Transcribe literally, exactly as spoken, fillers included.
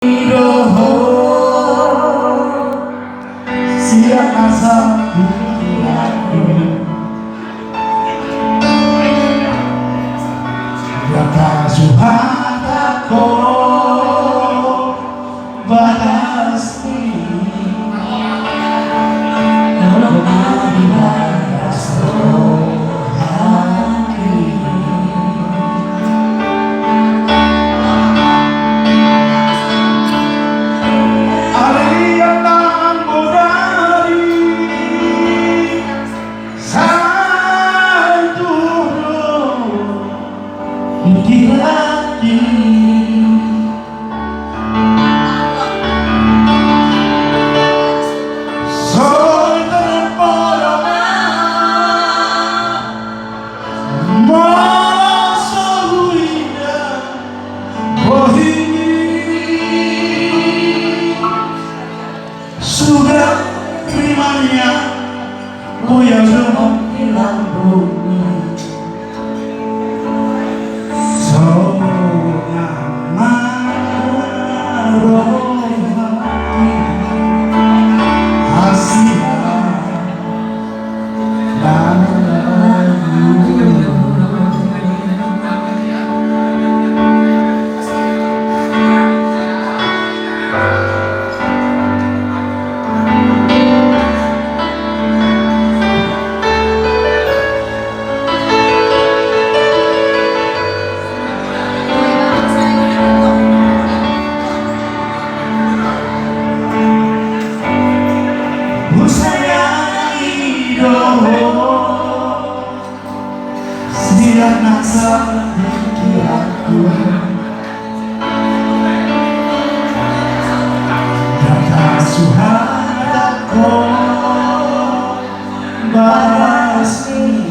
dohot sian nasa di hatiku. Ndang tasuhat ho bagas ni Holong ma di bagas rohangki. Ari nang bodari sahat tu holong di hatiku. Sudah rimania, boya jomong di lambungmi. Songon na marrohahon hasian. Husayang i do ho sian nasa di hatiku. Ndang tasuhat ho bagas ni